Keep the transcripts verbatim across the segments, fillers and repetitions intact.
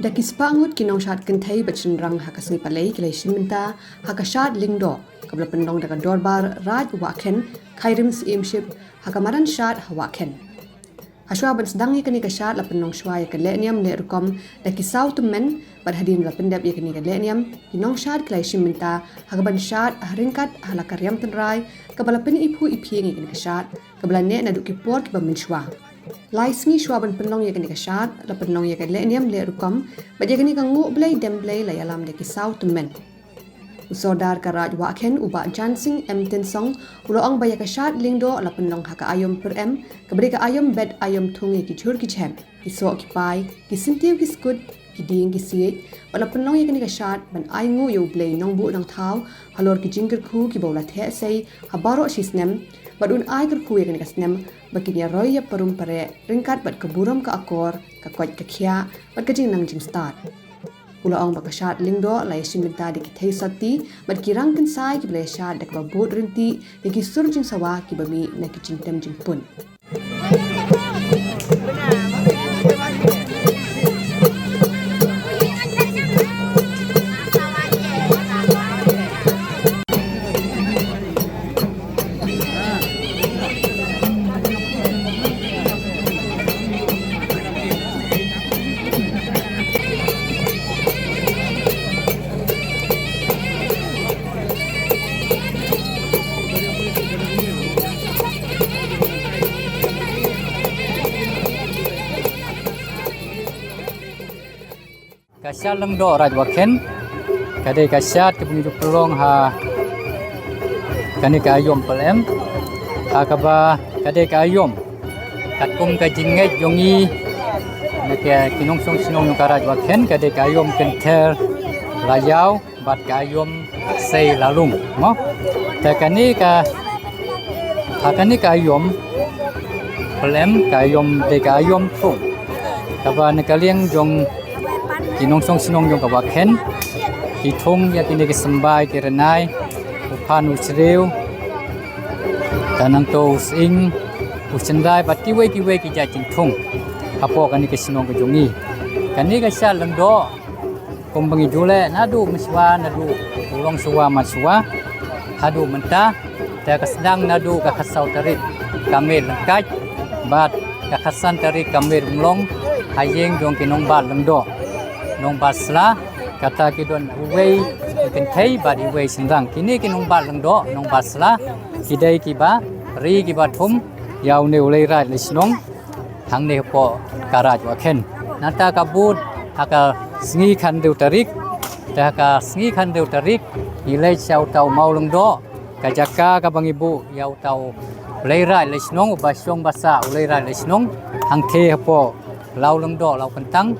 Da ki spah ngut ki nongshad kynthei bad shynrang ha ka sngi Palei ki la ïashim bynta ha ka shad Lyngdoh kaba la pynlong da ka Dorbar Raid Wahkhen, Khyrim Syiemship, ha ka madan shad ha Wahkhen. Hashwa ban sdang ïa kane ka shad la pynlong shwa ïa ka lehniam leh rukom da ki saw tymmen, bad hadien ba la pyndep ïa kane ka lehniam, ki nongshad ki la ïashim bynta ha kaban shad ha ryngkat ha la ka riam tynrai kaba la pyniphuh iphieng ïa kane ka shad, kaba la neh naduh ki por kiba mynshwa. Lai sngi shwa ban pynlong ïa kane ka shad, la pynlong ïa ka lehniam leh rukom, bad ïa kane ka nguh blei dem blei la ïalam da ki saw tymmen. U Sordar ka Raid Wahkhen u Bah Jansing M Tynsong u la ong ba ïa ka shad Lyngdoh la pynlong ha ka aïom pyrem, kaba dei ka aïom bet aïom thung ïa ki jhur ki jhem, ki soh ki pai, ki syntiew ki skut, ki dieng ki siej, bad la pynlong ïa kane ka shad ban ainguh ïa U Blei Nongbuh Nongthaw halor ki jingkyrkhu kiba u la theh sei ha baroh shi snem, bad un ai kyrkhu ïa kane ka snem ba kin ïaroi ïa parum pareh ryngkat bad ka burom ka akor, ka koit ka khiah, bad ka jingnang jingstad. U la ong ba ka shad Lyngdoh la ïashim bynta da ki thei sotti bad ki rang kynsai kiba la ïashad da kaba bud ryntih ïa ki sur jingsawa kiba mih na ki jingtem jingpun. Ka shad Lyngdoh Raid Wahkhen ka dei ka shad kaba ngi ju pynlong ha kane ka aïom pyrem, ha kaba ka dei ka aïom katkum ka jingngeit jong ngi na ki, ki nongshong shnong jong ka Raid Wahkhen, ka dei ka aïom kynther la ïaw bad ka aïom sei la lung, mo. Te kane ka, ha kane ka aïom pyrem, ka aïom dei ka aïom thung, kaba na ka liang jong ki nongshong shnong jong ka Wahkhen ki thung ïa kine ki symbai ki rynai, u phan u shriew, te nangto u sying, u shynrai bad kiwei kiwei ki jait jingthung hapoh kane ka shnong ka jong ngi. Kane ka shad Lyngdoh kumba ngi ju leh naduh mynshuwa, naduh u longshuwa manshuwa haduh mynta, te ka sdang naduh ka khatsaw tarik ka Meilyngkait bad ka khatsan tarik ka Meirymlong ha ïing jong ki nongbad Lyngdoh, nongbad Sla, kata ki don uwei u kynthei bad uwei shynrang. Kine ki nongbad Lyngdoh, nongbad Sla, ki dei kiba ri kiba thum ïa une u Leiraid Leishnong hangne hapoh ka Raid Wahkhen. Nangta ka bud ha ka sngi khathynriew tarik, te ha ka sngi khathynriew tarik ngi leit sha uta u maw Lyngdoh, ka jaka kaba ngi buh ïa uta u Leiraid Leishnong uba shong basa u Leiraid Leishnong hangthie hapoh Law Lyngdoh Law Kyntang,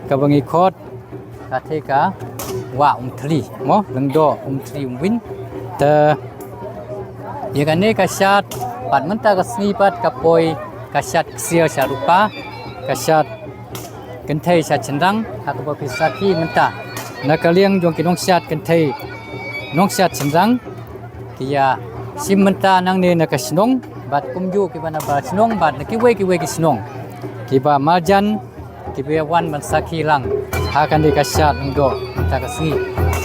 kaba ngi khot ka thie ka Wah Umthli, mo, Lyngdoh Umthli Umwin. Te ïa kane ka shad pat mynta ka sngi pat ka poi ka shad ksiar shad rupa, ka shad kynthei shad shynrang ha kaba phi sakhi mynta. Na ka liang jong ki nongshad kynthei nongshad shynrang ki ïashim bynta nangne na ka shnong bad kumjuh kiba na ba shnong bad na kiwei kiwei ki shnong kiba marjan kiba ïawan ban sakhi lang ha kane ka shad Lyngdoh mynta ka sngi.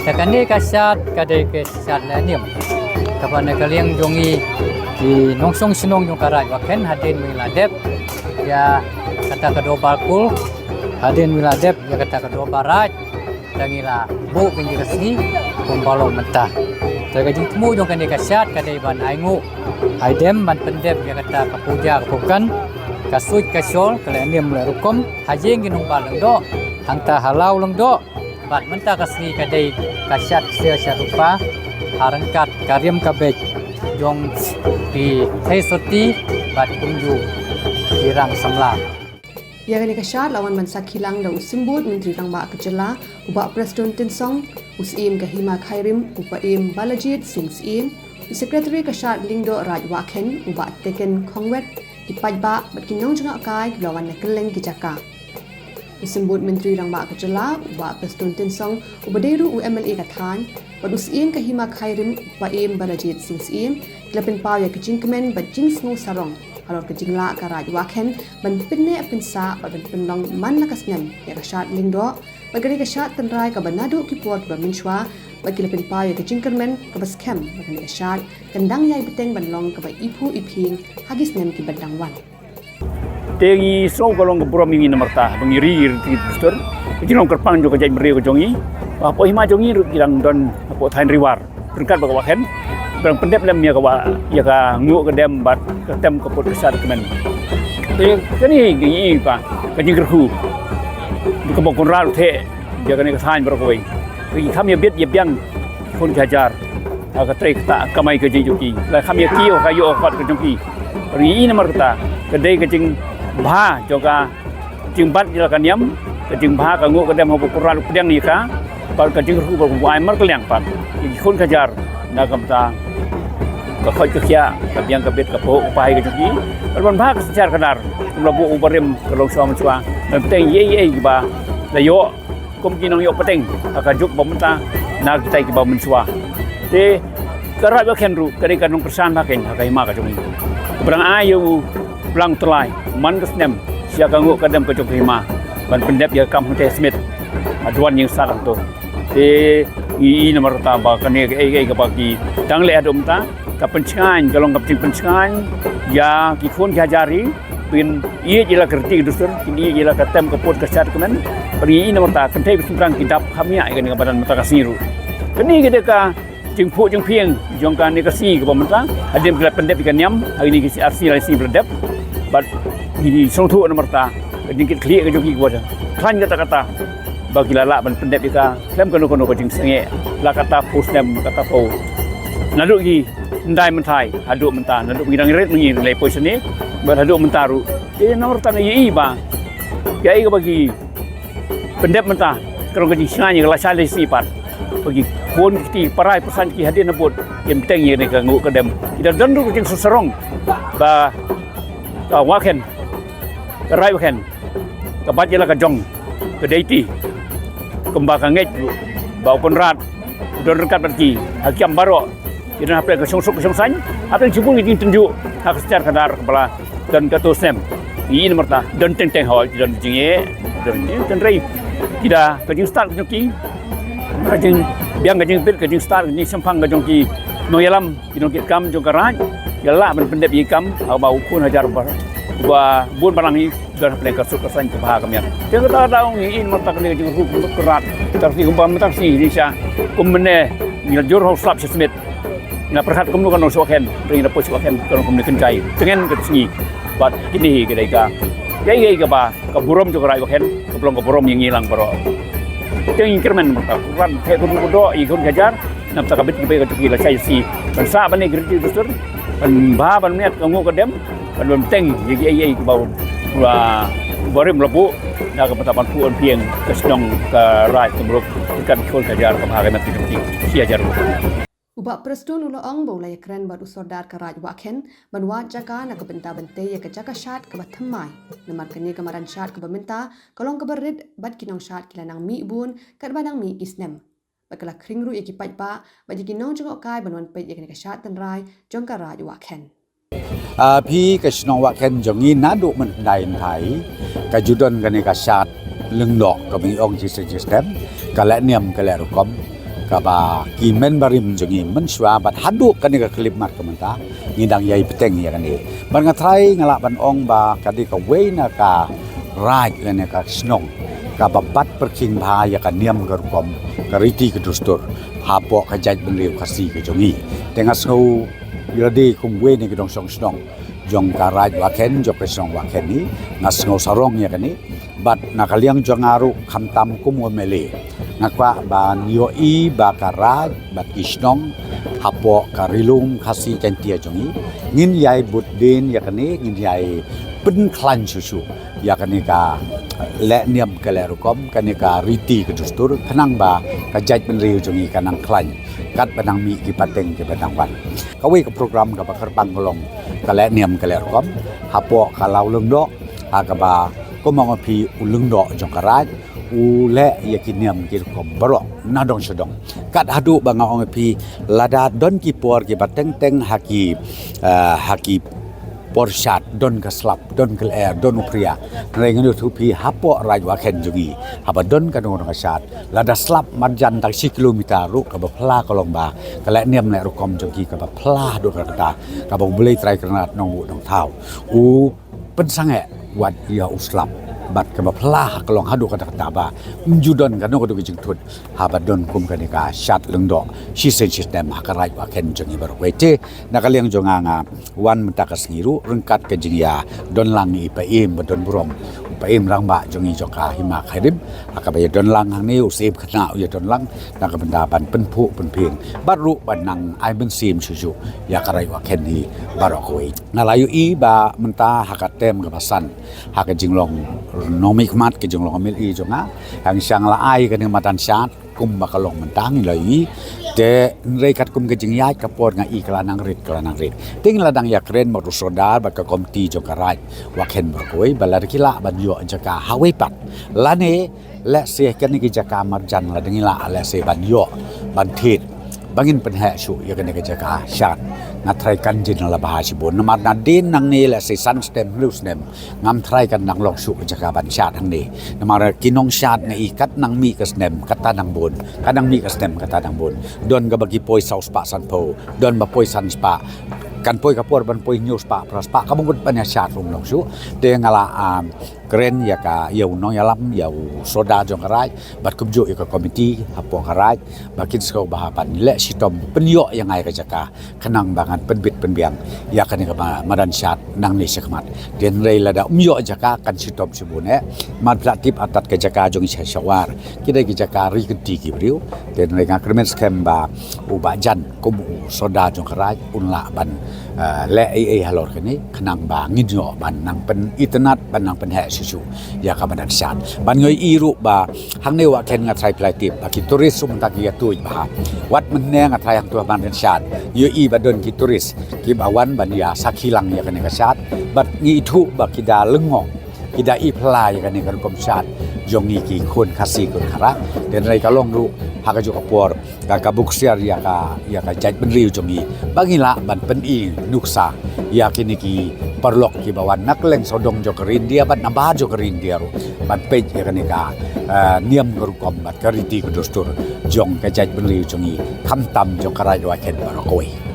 Te kane ka shad ka dei ka shad lehniam kaba na ka liang jong ngi ki nongshong shnong jong ka Raid Wahkhen hadien ba ngi la dep ïa kata ka dorbar kul, hadien ba ngi la dep ïa kata ka dorbar raid, te ngi la buh kane ka sngi kumba long mynta. Te ka jingthmu jong kane ka shad ka dei ban ainguh aidem ban pyndep ïa kata ka puja ka pukan, ka suit ka shawl, ka lehniam leh rukom ha ïing ki nongbad Lyngdoh, hangta ha Law Lyngdoh. Bad mynta ka sngi ka dei ka shad ksiar shad rupa ha ryngkat ka riam ka beit jong ki thei sotti bad kumjuh ki rang samla. Ïa kane ka shad la wan ban sakhi lang da u Symbud Myntri Rangbah ka Jylla, u Bah Prestone Tynsong, u Syiem ka Hima Khyrim, u Paiem Balajied Sing Syiem, u Secretary ka shad Lyngdoh Raid Wahkhen, u Bah Teken Khongwet, ki paidbah bad ki nongjngohkai kiba la wan na kylleng ki jaka. U Symbud Myntri Rangbah ka Jylla, u Bah Prestone Tynsong, uba dei ruh u M L A ka thaiñ, bad u Syiem ka Hima Khyrim, u Paiem Balajied Sing Syiem, ki la pynpaw ïa ka jingkmen bad jingsngew sarong halor ka jinglah ka Raid Wakhen ban pynneh pynsah bad ban pynlong man la ka snem ïa ka shad lyngdoh bad ka dei ka shad tynrai kaba naduh ki por kiba mynshuwa bad ki la pynpaw ïa ka jingkyrmen kaba skhem ba kane ka shad kan dang ïai bteng ban long kaba iphuh iphieng ha ki snem kiban dang wan. Te ngi sngew ka long ka burom ïa ngi na marta ba ngi ri ri ti dustur. Ka jinglong kyrpang jong ka jaitbynriew ka jong ngi, ba hapoh hima jong ngi ruh ki dang don hapoh thaiñ Ri War. Ryngkat bad ka Wakhen, ba dang pyndep lem ïa ka wa, ïa ka nguh ka dem bad ka tem ka put ka shad ka kmen. Te kane ka ngi i pa ka jingkyrkhu. Ka ba Conrad u theh ïa kane ka thaiñ baroh kawei. Ka ngi kham ïa bit ïa biang ki khun ki hajar. Ha ka trei kata kamai ka jing jong ki. La kham ïa ki ïa ka ïoh ka khot ka jong ki. Ri i namar kata ka dei ka jingbha jong ka jingbat ïa la ka niam, ka jingbha ka nguh ka dem ha ba Conrad u pdiang ïa ka. Bad ka jingkyrkhu ba u ai markylliang pat ïa ki khun ki hajar na ka bynta ka khoit ka khiah, ka biang ka bit, ka phuh ka pahai ka jong ki. Bad ban bha ka synshar khadar kum la buh u barim ka long shuwa mynshuwa. Ban bteng ïa ïa kiba la ïoh kum ki nongïoh pateng ha ka juk ba mynta na kitai kiba mynshuwa. Te ka Raid Wakhen ruh ka dei ka nongkyrshan ba keiñ ha ka hima ka jong ngi. Kaba dang ai ïa u Blang Tyllai man ka snem sha ka nguh ka dem ka jong ka hima ban pyndep ïa ka kam hangtei ha Smit. Haduh wan ïing stad hangto. Te ngi i namar kata ba kane kaei kaei kaba ki dang leh haduh mynta ka pynshngaiñ, ka long ka jingpynshngaiñ ïa ki khun ki hajar ri. Phin ïeit ïa la ka riti ka dustur, phin ïeit ïa la ka tem ka put ka shad ka kmen. Phin ïeit namar ta kynthei ba shynrang ki dap kham ïa kane ka ba don mynta ka sngi ruh. Kane ka dei ka jingphuh jingphieng jong kane ka sngi kaba mynta. Hadien ba la pyndep ïa ka niam ha kine ki ar sngi lai sngi ba la dep. Bad ngi sngewthuh namar ta ka jingkitkhlieh ka jong ki kaba khlaiñ kata kata ba ki la lah ban pyndep ïa ka khlem kano kano ka jingsangeh. La kata phew snem, kata phew. Naduh ki ndai mynthai haduh mynta, naduh ngi dang rit ngi lei poi sene bad haduh mynta ruh. Te namar ta ngi ïohi ba ïa i kaba ki pyndep mynta ka long ka jingshngaiñ ïa ka lashai lashisngi pat. Ba ki khun ki kti para ki pyrshang ki hadien habud ki bteng ïa kane ka nguh ka dem. Ki da don ruh ka jingsngewsarong ba ka Wakhen, ka Raid Wakhen, ka bat ïa la ka jong ka deiti kumba ka ngeit ruh ba u Conrad u don ryngkat bad ki ha ki kam baroh. Ki don hapdeng ka shongsuk ka shongsaiñ, hapdeng shibun ki jingtynjuh ha ka synshar khadar kaba la don katto snem. Ngi i namar ta don teng teng hoi, don jingeh, don jingeh tynrai. Ki da ka jingstad ka jong ki, ka jingbiang ka jingbit, ka jingstad ka jingshemphang ka jong ki nongïalam, ki nongkitkam jong ka Raid, ki la lah ban pyndep ïa ki kam ha kaba u khun hajar ba, ba bun balang hi don hapdeng ka suk ka saiñ ka bha ka miat. Te kata ka daw ngi i namar ta kane ka jingruh ka rat. Tar si kumba mynta ka sngi ni sha kum mynne ngi la jur ha u slap sha Smit. Nga pyrkhat kumno ka nong shu Wakhen, ring da poi shu Wakhen ka nong kumne kynjai. Tngen ka sngi. Bad kine hi ka dei ka, ka dei ka ba ka burom jong ka Raid Wakhen, ka long ka burom ïa ngi lang baroh. Te ngi kyrmen mynta ka rat te kumno ka doh ïa ka hajar. Namar ta ka bit ka bei ka jong ki lashai lashisngi ban sah ban ïa ka riti dustur, ban bha ban miat ka nguh ka dem, ban bteng ïa kiei kiei kiba u barim u la buh na ka bynta ban phuh ban phieng ka shnong ka Raid Tumruk. Ka khun ka hajar ka bha ka miat ka jong ki shi hajar. U Bah Prestone u la ong ba u la ïakren bad u Sordar ka Raid Wakhen ban wad jaka na ka bynta ban tei ïa ka jaka shad kaba thymmai. Namar kane ka madan shad kaba mynta ka long kaba rit bad ki nongshad ki la nang mih bun katba nang mih ki snem. Bad ka la khring ruh ïa ki paidbah bad ïa ki nongjngohkai ban wan peit ïa kane ka shad tynrai jong ka Raid Wakhen. Ah, phi, ka shnong Wakhen jong ngi naduh mynhyndai hynthai ka ju don kane ka shad lyngdoh kaba ngi ong shi snem shi snem, ka leh niam ka leh rukom kaba ki hynmen barim jong ngi mynshuwa bad haduh kane ka khyllipmat ka mynta ngi dang ïai bteng ïa kane. Bad nga tharai nga lah ban ong ba ka dei kawei na ka raid lane ka shnong kaba bat pyrkhing bha ïa ka niam ka rukom, ka riti ka dustur hapoh ka jaitbynriew Khasi ka jong ngi. Te nga sngew ïa lade kum wei na ki nongshong shnong jong ka Raid Wakhen, jong ka shnong Wakhen hi, nga sngew sarong ïa kane. Bad na ka liang jong nga ruh khamtam kum u M L A, nga kwah ban ïohi ba ka raid bad ki shnong hapoh ka Ri Lum Khasi Jaiñtia jong ngi ngin ïai bud dien ïa kane, ngin ïai pynkhlaiñ shuh shuh ïa kane ka leh niam ka leh rukom, kane ka riti ka dustur, khnang ba ka jaitbynriew jong ngi kan nang khlaiñ katba nang mih ki pateng kiba dang wan. Kawei ka program kaba kyrpang ka long ka leh niam ka leh rukom hapoh ka Law Lyngdoh, ha kaba kum ong phi u lyngdoh jong ka raid u leh ïa ki niam ki rukom baroh na dong sha dong. Kat haduh ba nga ong phi, lada don ki por kiba teng teng ha ki, eh, ha ki por shad Don ka slap, don ka lyer, don u phria. Hynrei ngan ïathuh phi hapoh Raid Wakhen jong ngi, haba don kano kano ka shad, lada slap marjan tang shi kilometer ruh, kaba phla ka long ba ka lehniam lehrukom jong ki kaba phla haduh katta katta, kaba U Blei Trai Kynrad Nongbuh Nongthaw u pynsangeh wat ïa u slap. Bad kaba phla ka long haduh katta katta ba ym ju don kano kano ka jingthut haba don kum kane ka shad Lyngdoh shisien shisnem ha ka Raid Wakhen jong ngi baroh kawei. Te na ka liang jong nga, nga wan mynta ka sngi ruh ryngkat ka jingïadonlang i Paiem Badonburom, u Paiem Rangbah jong ngi jong ka Hima Khyrim, ha kaba ïadonlang hangne, u Syiem Khynnah u ïadonlang na ka bynta ban pynphuh pynphieng bad ruh ban nang ai mynsiem shuh shuh ïa ka Raid Wakhen hi baroh kawei. Nga la ïohi ba mynta ha ka term kaba san ha ka jinglong nongmihkhmat, ka jinglong MLA jong nga, hangta nga la ai kane ka madan shad kumba ka long mynta, ngi la ïohi. Te hynrei katkum ka jingïaid ka por nga i ka la nang rit, ka la nang rit. Te ngi la dang ïakren bad u Sordar bad ka komiti jong ka Raid Wakhen baroh kawei ba lada ki lah ban ïoh jaka ha kawei pat, lane lehse kane ki jaka marjan lada ngi lah lehse ban ïoh ban thied ba ngin pynheh shuh ïa kane ka jaka shad, nga tharai kan jin la bha shibun. Namar nadien nangne lehse san snem, hynriew snem, ngam tharai kan dang long shuh ka jaka ban shad hangne. Namar ki nongshad nga i kat nang mih ka snem kata nang bun, kat nang mih ka snem kata nang bun. Don kaba ki poi saw spah sanphew, don ba poi san spah, kan poi ka por ban poi hynñiew spah, phra spah, kaba mut ban ïa shad ruh ym long shuh. Te nga la, um, kren ïa ka, ïa u nongïalam, ïa u Sordar jong ka Raid bad kumjuh ïa ka komiti hapoh ka Raid ba kin sngewbha ban leh shitom pynïoh ïa nga ïa ka jaka khnang ba ngan pynbit pynbiang ïa kane ka ma-, madan shad nangne shakhmat. Te hynrei lada ym ïoh jaka kan shitom shibun eh. Namar phi la tip, artat ka jaka jong ngi sha Sawar ki dei ki jaka ri kynti ki briew. Te hynrei nga kyrmen skhem ba u Bah Jan kum u Sordar jong ka Raid un lah ban, eh, leh ei ei halor kane khnang ba ngin ïoh ban nang pynitynnad, ban nang pynheh shuh shuh ïa ka madan shad. Bad ngi ïohi ruh ba hangne Wakhen nga tharai phi la tip ba ki tourist ruh mynta ki ïa tuid bha. Wat mynne nga tharai hangto ha madan shad ngi ïohi ba don ki tourist kiba wan ban ïa sakhi lang ïa kane ka shad. Bad ngi ithuh ba ki da lyngngoh, ki da i phylla ïa kane ka rukom shad jong ngi ki khun Khasi khun Khara. Te hynrei ka long ruh ha kajuh ka por ka, ka buk siar ïa ka, ïa ka jaitbynriew jong ngi ba ngin lah ban pyni nuksa ïa kine ki paralok kiba wan na kylleng sawdong jong ka ri India bad na bar jong ka ri India ruh ban peit ïa kane ka, eh, niam ka rukom bad ka riti ka dustur jong ka jaitbynriew jong ngi, khamtam jong ka Raid Wakhen baroh kawei.